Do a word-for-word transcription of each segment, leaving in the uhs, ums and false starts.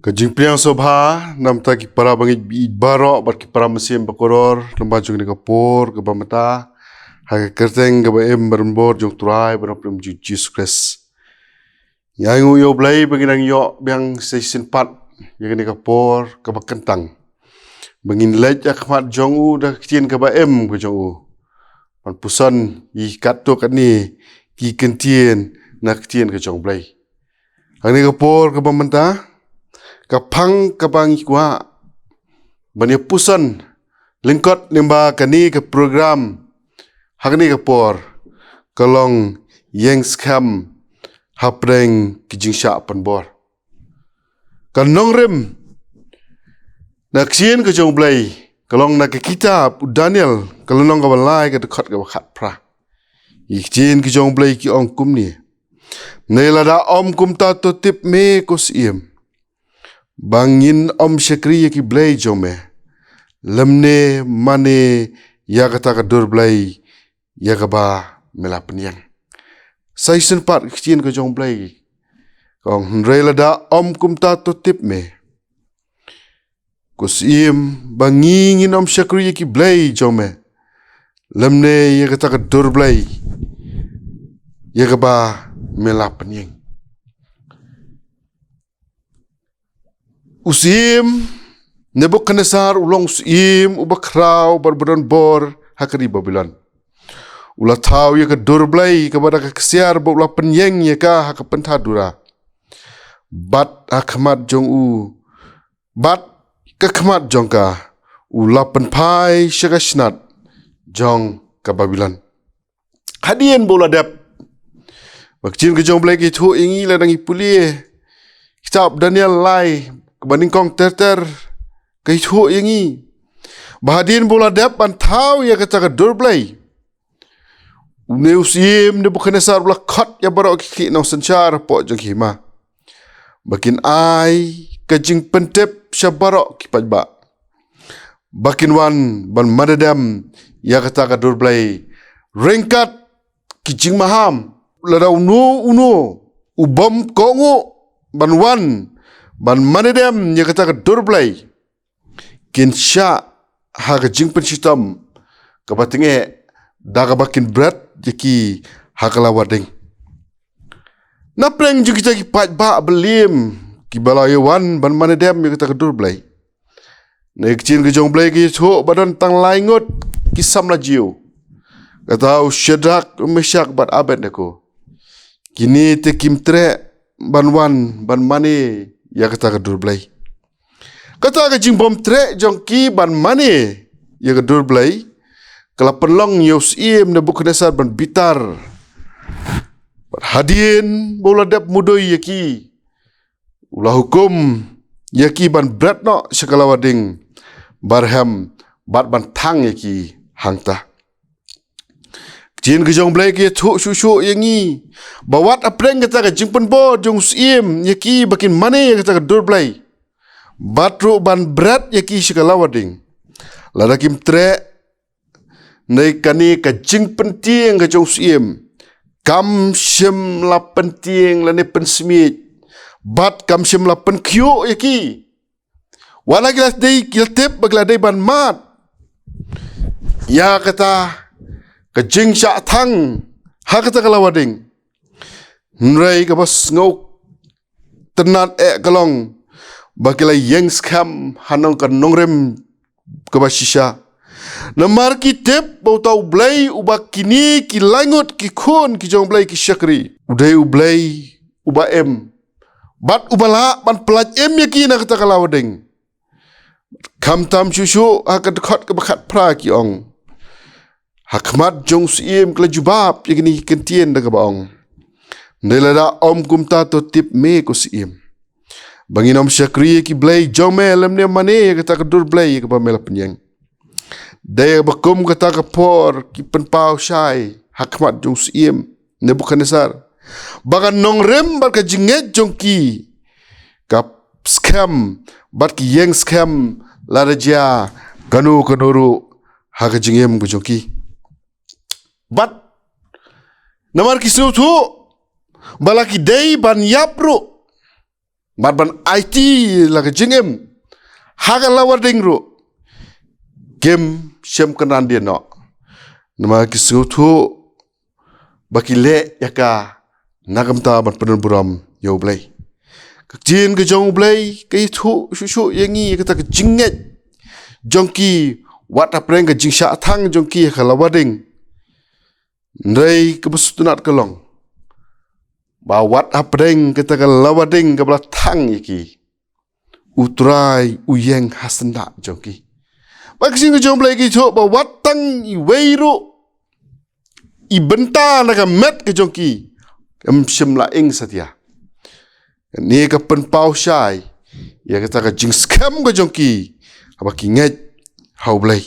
Ka jingpdiang sngewbha namar ki para bangeit baieit baroh bad ki para mynsiem bakoror, namar jong kane ka por kaba mynta, ha ka kyrteng kaba im bad ba donbor jong U Trai bad U Nongpynim jong U Jisu Khrist. Ngi ainguh ïa U Blei ba ngin nang ïoh biang sa shisien pat ïa kane ka por kaba kyntang, ba ngin leit ha khmat jong U da ka ktien kaba im ka jong U, ban puson ïa katto katne ki kyntien na ka ktien ka jong U Blei. Ha kane ka por kaba mynta, ka phang kaba ngi kwah ban ïa puson lyngkot lyngba kane ka program ha kane ka por, ka long Ïeng Skhem Hapdeng ki Jingshah Pynbor. Ka nongrim na ka ktien ka jong U Blei ka long na ka kitab u Daniel, ka lynnong kaba lai, ka dkhot kaba khatphra. Ki ktien ki jong U Blei ki ong kumne: Hynrei lada ym kumta, to tip me, ko Syiem, ba ngin ym shakri ïa ki blei jong me, lymne mane ïa kata ka dur blei ïa kaba me la pynïeng. Sa shisien pat ka ktien ka jong U Blei ka ong: Hynrei lada ym kumta, to tip me, ko Syiem, ba ngi ngin ym shakri ïa ki blei jong me, lymne ïa kata ka dur blei ïa kaba me la pynïeng. U Syiem Nebukhadnessar u long u syiem uba khraw bad uba donbor ha ka ri Babilon. U la thaw ïa ka dur blei kaba da ka ksiar ba u la pynïeng ïa ka ha ka pynthadura. Bad ha khmat jong u, bad ka khmat jong ka, u la pynphai sha ka shnat jong ka Babilon. Hadien ba u la dep, ba ka ktien ka jong U Blei ka ïathuh ïa ngi lada ngi pule kitab Daniel lai, kaba nyngkong ter ter, ka ïathuh ïa ngi ba hadien ba u la dep ban thaw ïa kata ka dur blei, une u syiem Nebukhadnessar u la khot ïa baroh ki khlieh nongsynshar hapoh jong ki hima, ba kin ai ka jingpyntip sha baroh ki paidbah, ba kin wan ban mane dem ïa kata ka dur blei ryngkat ki jingmaham. Lada uno uno u bym kohnguh ban wan ban mane dem ïa kata ka dur blei, kin shah ha ka jingpynshitom kaba tyngeh, da kaba kin bret ïa ki ha ka lawa ding. Na pdeng jong kita ki paidbah ba liem kiba la ïa wan ban mane dem ïa kata ka dur blei, na ka ktien ka jong U Blei ka ïathuh ba don tang lai ngut ki samla Jiw, kata u Shadrak, u Meshak bad Abednego. Kine te kim treh ban wan ban mane ïa kata ka dur blei. Kata ka jingbym treh jong ki ban mane ïa ka dur blei ka la pynlong ïa u syiem Nebukhadnessar ban bitar. Bad hadien ba u la dep mudui ïa ki, u la hukum ïa ki ban bret noh sha ka lawa ding barhem, bad ban thang ïa ki hangta. Ka ktien ka jong U Blei ka ïathuh shuh shuh ïa ngi ba wat hapdeng kata ka jingpynbor jong u syiem ïa ki ba kin mane ïa kata ka dur blei, bad ruh ban bret ïa ki sha ka lawa ding, lada kim treh, na kane ka jingpyntieng ka jong u syiem kam shym la pyntieng lane pynsmiej, bad kam shym la pynkhiuh ïa ki. Wat la ki la dei, ki la tip ba ki la dei ban mad ïa kata ka jingshah thang ha kata ka lawa ding, hynrei kaba sngewtynnat eh ka long ba ki la ïeng skhem ha nong ka nongrim kaba shisha. Namar ki tip ba uta U Blei uba kine ki lai ngut ki khun ki jong U Blei ki shakri, u dei U Blei uba im, bad uba lah ban pyllait im ïa ki na kata ka lawa ding. Khamtam shuh shuh ha ka dkhot kaba khatphra ki ong: Ha khmat jong u syiem ki la jubab ïa kine ki kyntien da kaba ong: Hynrei lada ym kumta, to tip me, ko syiem, ba ngin ym shakri ïa ki blei jong me, lymne mane ïa kata ka dur blei ïa kaba me la pynïeng. Dei ba kum kata ka por ki pynpaw shai ha khmat jong u syiem Nebukhadnessar, ba ka nongrim bad ka jingngeit jong ki ka skhem, bad ki ïeng skhem lada jia kano kano ruh ha ka jingim ka jong ki. Bad namar ki sngewthuh ba la ki dei ban ïap ruh, bad ban aiti la ka jingim ha ka lawarding ruh, kim shym kynran dien noh. Namar ki sngewthuh ba ki leh ïa ka na ka bynta ban pyndonburom ïa U Blei. Ka ktien ka jong U Blei ka ïathuh shuh shuh ïa ngi ïa kata ka jingngeit jong ki wat hapdeng ka jingshah thang jong ki ha ka lawarding. Hynrei kaba sngewtynnat ka long ba wat hapdeng kata ka lawarding kaba la thang ïa ki, U Trai u ïeng ha syndah jong ki. Ba ka ktien ka jong U Blei ka ïathuh ba wat tang iwei ruh i bynta na ka met ka jong ki kam shym la ing satia. Kane ka pynpaw shai ïa kata ka jingskhem ka jong ki haba ki ngeit ha U Blei.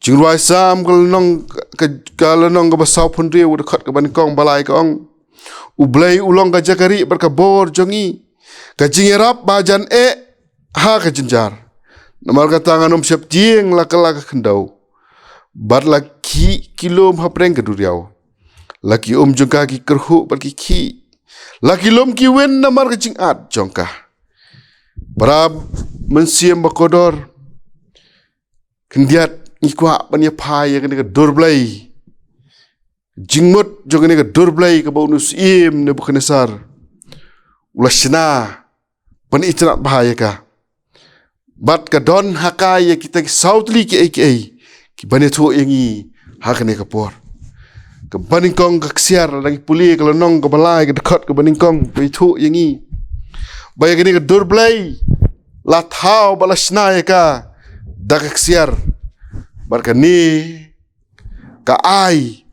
Jingrwai Salm ka lynnong ka, ka lynnong kaba sawphew hynriew, dkhot kaba nyngkong ba lai ka ong: U Blei u long ka jaka rieh bad ka bor jong ngi, ka jingïarap ba jan eh ha ka jynjar. Namar kata ngan ym sheptieng la ka la ka khyndew, bad la khih ki lum hapdeng ka duriaw. La ki um jong ka ki kyrhuh bad ki khih, la ki lum ki win namar ka jingat jong ka. Para mynsiem ba kordor, khyndiat ngi kwah ban ïa phai ïa kane ka dur Blei. Jingmut jong kane ka dur Blei kaba u syiem Nebukadnesar u la shna, ban itynnad bha ïa ka. Bad ka don ha ka ïa kita ki saw tylli kiei kiei kiban ïathuh ïa ngi ha kane ka por. Kaba nyngkong ka ksiar, lada ngi pule ka lynnong kaba lai ka dkhot kaba nyngkong, ka ïathuh ïa ngi ba ïa kane ka dur Blei la thaw bad la shna ïa ka da ka ksiar. Bad kane ka ai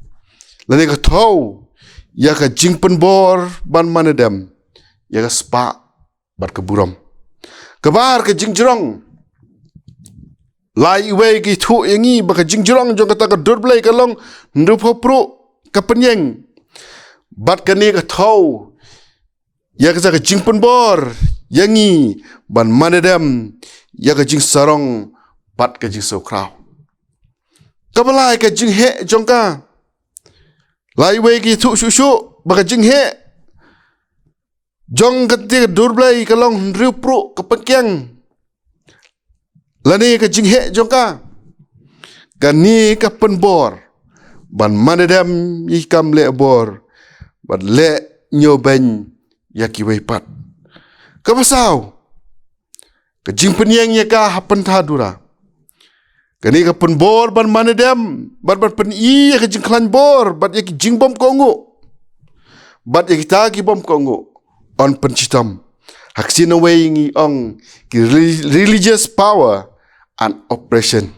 lane ka thew ïa ka jingpynbor ban mane dem ïa ka spah bad ka burom. Kaba ar, ka jingjrong. Lai iwei ka ïathuh ïa ngi ba ka jingjrong jong kata ka dur Blei ka long hynriewphew pruh ka pynïeng. Bad kane ka thew ïa kata ka jingpynbor ïa ngi ban mane dem ïa ka jingsarong bad ka jingsngewkhraw. Kaba lai, ka jingheh jong ka. Lai iwei ka ïathuh shuh shuh ba ka jingheh jong kata ka dur Blei ka long hynriewphew pruh ka pynkiang. Lane ka jingheh jong ka, kane ka pynbor ban mane dem ïa ki kam leh bor bad leh ñiewbeiñ ïa kiwei pat. Kaba saw, ka jingpynïeng ïa ka ha pynthar dura. Kane ka pynbor ban mane dem bad ban pyni ïa ka jingkhlaiñ bor bad ïa ki jingbymkohnguh, bad ïa kita ki bymkohnguh yn pynshitom. Ha ka ktien nongwei ngi ong ki reli-, religious power and oppression.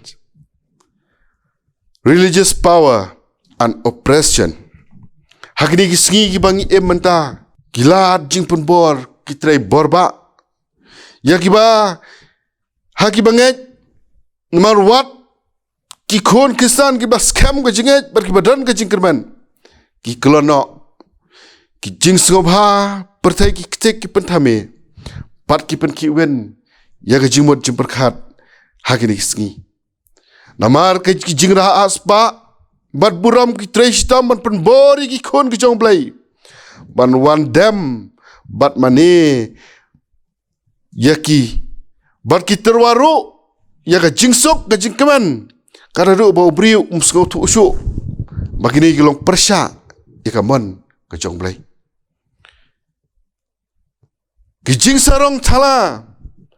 Religious power and oppression. Ha kine ki sngi kiba ngi im mynta, ki lad jingpynbor ki trei bor bah ïa kiba, ha kiba ngeit, namar wat ki khun Khristan kiba skhem ka jingngeit bad kiba don ka jingkyrmen, ki kylla noh ki jingsngewbha pyrthei, ki ktik, ki pynthame, bad ki pynkhih win ïa ka jingmut jingpyrkhat ha kine ki sngi. Namar ka ki jingrah spah bad burom ki trei shitom ban pynbor ïa ki khun ki jong U Blei ban wan dem bad mane ïa ki, bad ki tyrwa ruh ïa ka jingsuk ka jingkmen, ka da ruh ba u briew um sngewthuh shuh ba kine ki long pyrshah ïa ka mon ka jong U Blei. Ki jingsarong thala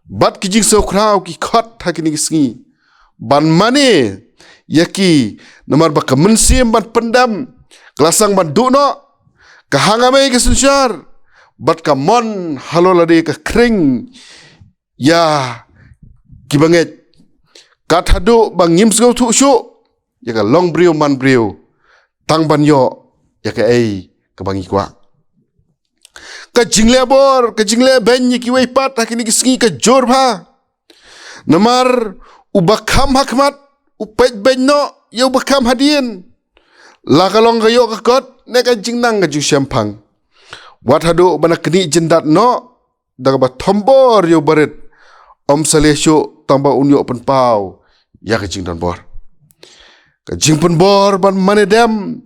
bad ki jingsngewkhraw ki khot ha kine ki sngi ban mane ïa ki, namar ba ka mynsiem ban pyndem ka la sdang ban duh noh, ka hanga mei ka synshar, bad ka mon halor lade ka khring ïa kiba ngeit, kat haduh ba ngim sngewthuh shuh ïa ka long briew man briew, tang ban ïoh ïa kaei kaba ngi kwah. Ka jingleh bor, ka jingleh beiñ ïa kiwei pat ha kine ki sngi ka jur bha. Namar uba kham ha khmat u peit beiñ noh ïa uba kham hadien, la ka long ka ïoh ka kot ne ka jingnang ka jingshemphang. Wat haduh ba na knieh jyndat noh da kaba thombor ïa u barit, ym salia shuh tang ba un ïoh pynpaw ïa ka jingdonbor. Ka jingpynbor ban mane dem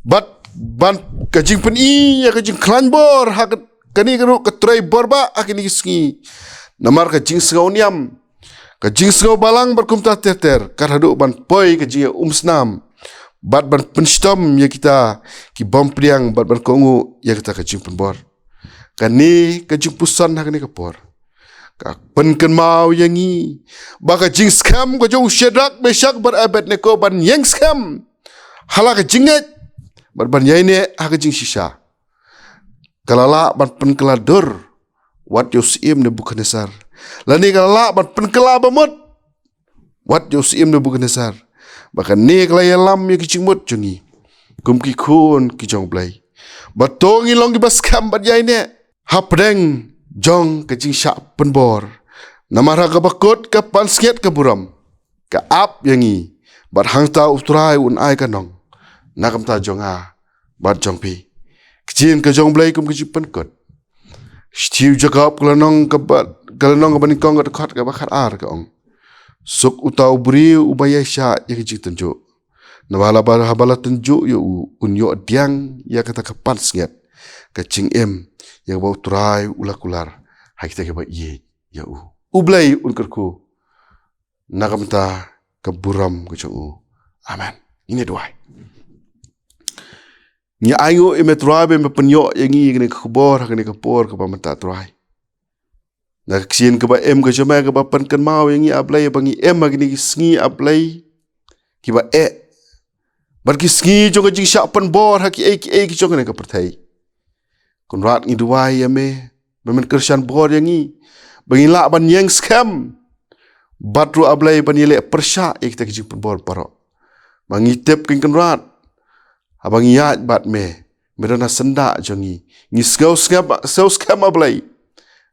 bad ban, ka jingpyni ïa ka jingkhlaiñ bor ha ka, Kane ka ruh ka trei bor bah ha kine ki sngi. Namar ka jingsngew niam, ka jingsngew balang bad kumta ter ter, kat haduh ban poi ka jingïaumsnam bad ban pynshitom ïa kita ki bym pdiang bad ban kohnguh ïa kata ka jingpynbor. Kane ka jingpuson ha kane ka por ka pynkynmaw ïa ngi ba ka jingskhem ka jong u Shadrak, Meshak bad Abednego ban ïeng skhem ha la ka jingngeit bad ban ïaineh ha ka jingshisha ka la lah ban pynkylla dur wat ïa u syiem Nebukhadnessar, lane ka la lah ban pynkylla bamut wat ïa u syiem Nebukhadnessar. Ba kane ka la ïalam ïa ki jingmut jong ngi kum ki khun ki jong U Blei, ba to ngin long kiba skhem bad ïaineh hapdeng jong ka jingshah pynbor. Namar ha kaba kut ka pansngiat ka burom ka ap ïa ngi, bad hangta U Trai un ai ka nong na ka bynta jong nga bad jong phi. Ka ktien ka jong U Blei kum ka jingpynkut. Shithi u Jakob ka lynnong kaba, ka lynnong kaba nyngkong, ka dkhot kaba khatar ka ong: Suk uta u briew uba ïaishah ïa ka jingtynjuh, namar haba, haba la tynjuh ïa u, un ïoh pdiang ïa kata ka pansngiat ka jingim ïa kaba U Trai u la kular ha kita kiba ïeit ïa u. U Blei un kyrkhu na ka bynta ka burom ka jong u. Amen. Ngin ïa duwai. Ngi ainguh ïa me Trai ba me pynïoh ïa ngi ïa kane ka khubor ha kane ka por kaba mynta Trai. Na ka ktien kaba im ka jong me kaba pynkynmaw ïa ngi, A Blei, ba ngi im ha kine ki sngi, A Blei, kiba eh, bad ki sngi jong ka jingshah pynbor ha kiei kiei ki jong kane ka pyrthei. Kynrad ngi duwai ïa me ba men kyrshan bor ïa ngi ba ngin lah ban ïeng skhem, bad ruh, A Blei, ban ïaleh pyrshah ïa kita ki jingpynbor baroh. Ba ngi tip, Kynrad, haba ngi ïaid bad me, me don ha syndah jong ngi. Ngi sngew skhem, sngew skhem, A Blei,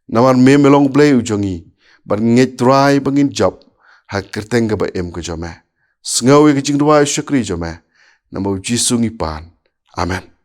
namar me, me long U Blei u jong ngi. Bad ngi ngeit Trai ba ngin jop ha ka kyrteng kaba im ka jong me. Sngew ïa ka jingduwai u shakri jong me, namar U Jisu ngi pan. Amen.